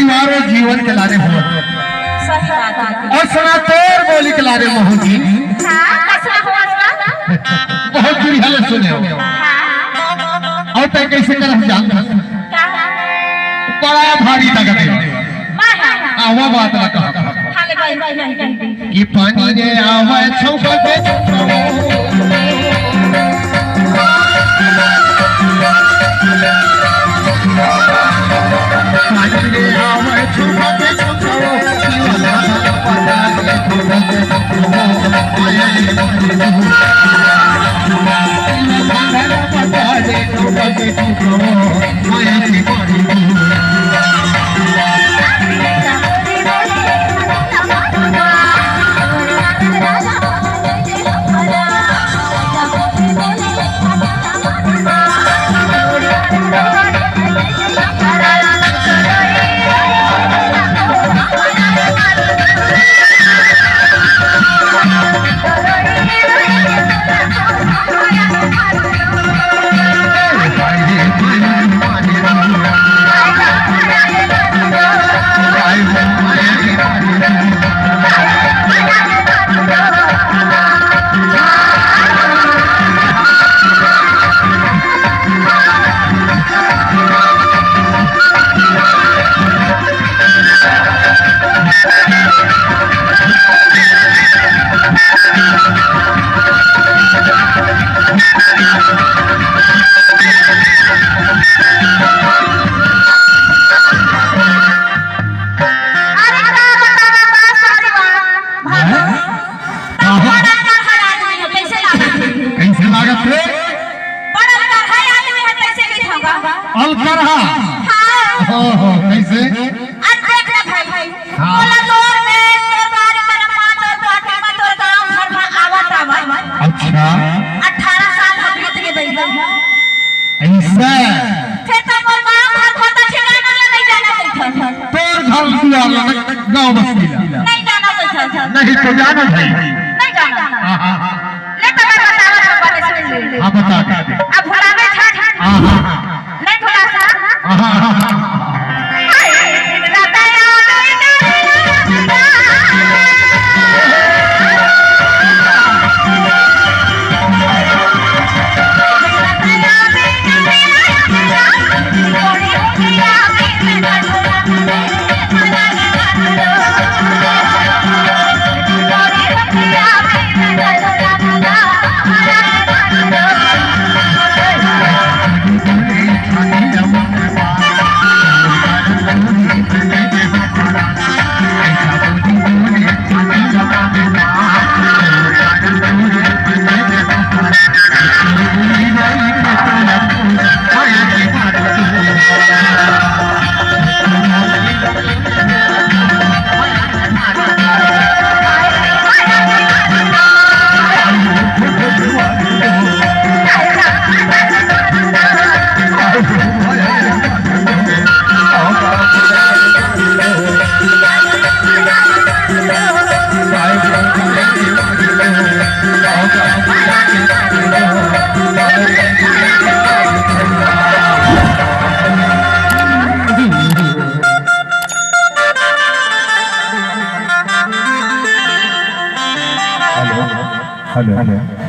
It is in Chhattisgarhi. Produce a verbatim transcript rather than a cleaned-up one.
मारो जीवन के लाने हो। सही बात है। अउ सुना तोर बोली के लाने महू जी। हाँ, कैसा हुआ था? बहुत बुरी हालत सुने हो। हाँ। अउ तैं कैसे करस जान? का? बड़ा भारी ताकत है। हाँ, हाँ। आ, वो बात ना कहा। हाँ, ले भाई, भाई, भाई, भाई। कि पानी रे आवे छौका के छौका। पानी रे आवे छौका के छौका। अरे का बतावा, का सारी बात। हैं? बड़ा कड़हा आदमी है, कैसे लागत? कैसे लागत रे? बड़ा कड़हा आदमी है, कैसे भी होगा? अलकरहा? हाँ। ओहो, कैसे? अरे देख ना भाई, हाँ। तोला तोर में, तोर बारी में, तोर बाटी में, तोर गाँव घर में आवत आवत। अच्छा। अठारह साल हो बीत गए भैया। ऐसा? फिर तो मोर गाँव घर को तो ठिकाना ला नहीं जाना बैठा। तोर घर दुआर ला, गाँव बस्ती ला। नहीं जाना बैठा। नहीं तो जाना भाई। नहीं जाना। हाँ, हाँ, हाँ। ले तो मैं बतावा तो पहले सुन ले। हाँ, बता दे। अब भुलावे छठ। हाँ, हाँ, हाँ। नहीं भुला सकता। हाँ, हाँ, हाँ, हाँ। Hello, hello.